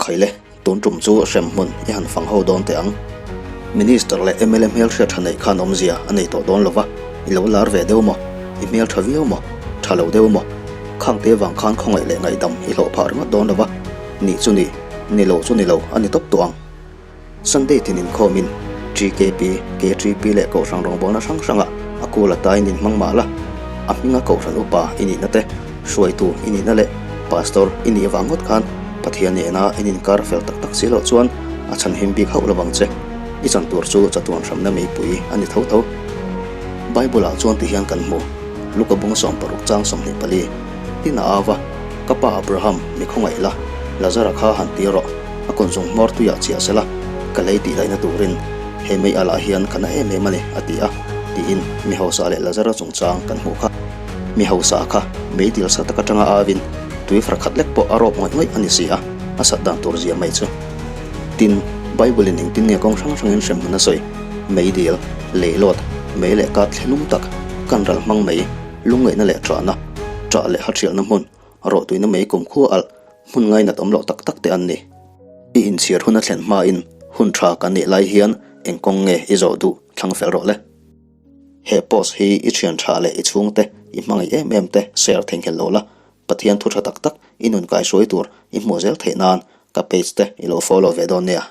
Khaile, tun tum chu hrem hmun i han fang ho dawn teh ang. Minister leh mla hmelhriat tha neih khan awmzia a nei tawh dawn lova, i lo lar ve deuh maw? I hmel tha viau maw? Tha lo deuh maw? Khangte vang khan khawngaih leh ngaihdam i hlawh phah ringawt dawn lova, nih chu ni, ni lo chu ni lo a ni tawp tawh ang. Sunday tin inkhawmin GKP, KTP leh Kohhran rawngbawlna hrang hrangah a kul a tain inhmang mah la, a hminga Kohhran upa i nihna te, hruaitu i nihna leh Pastor i nih vang ngawt khan Pathian nena in inkar fel tak tak si loh chuan a chhanhim bik hauh lovang che. I chan tur chu chatuan hramna meipui a ni tho tho. Bible-ah chuan tihian kan hmu, Luka bung 60 chang 24, Tin a au va, Ka pa Abraham, mi khawngaih la, Lazara kha han ti rawh. A kawnzung hmawr tuiah chiah sela, ka lei tih daihna turin he mei alah hian ka na em em a ni, a ti a, tiin mi hausa leh Lazara chungchang kan hmuh kha. Mi hausa kha mei dil sa tak atanga auin tui far khat lek pawh a rawp ngawih ngawih a ni si a, a sat dan tur zia mai chu. Tin, Bible-in engtin nge kawng hrang hrangin hremhmun a sawi? Mei dil, leilawt, mei leh kat thlelum tak, kan ral hmang mei, lungngaihna leh ṭahna, ṭah leh haṭhialna hmun, rawhtuina mei kumkhua alh, Hmun ngainat awm loh tak tak te an ni. I inchhir hun a thlen hmain hun tha kan nih lai hian eng kawng nge i zawh duh thlang fel rawh le. He post hi i thian tha leh i chhungte i hmangaih em em te share theihnghilh lo la, Pathian thu tha tak tak i nun kaihruai tur i hmuh zel theih nan ka page te i lo follow ve dawn nia.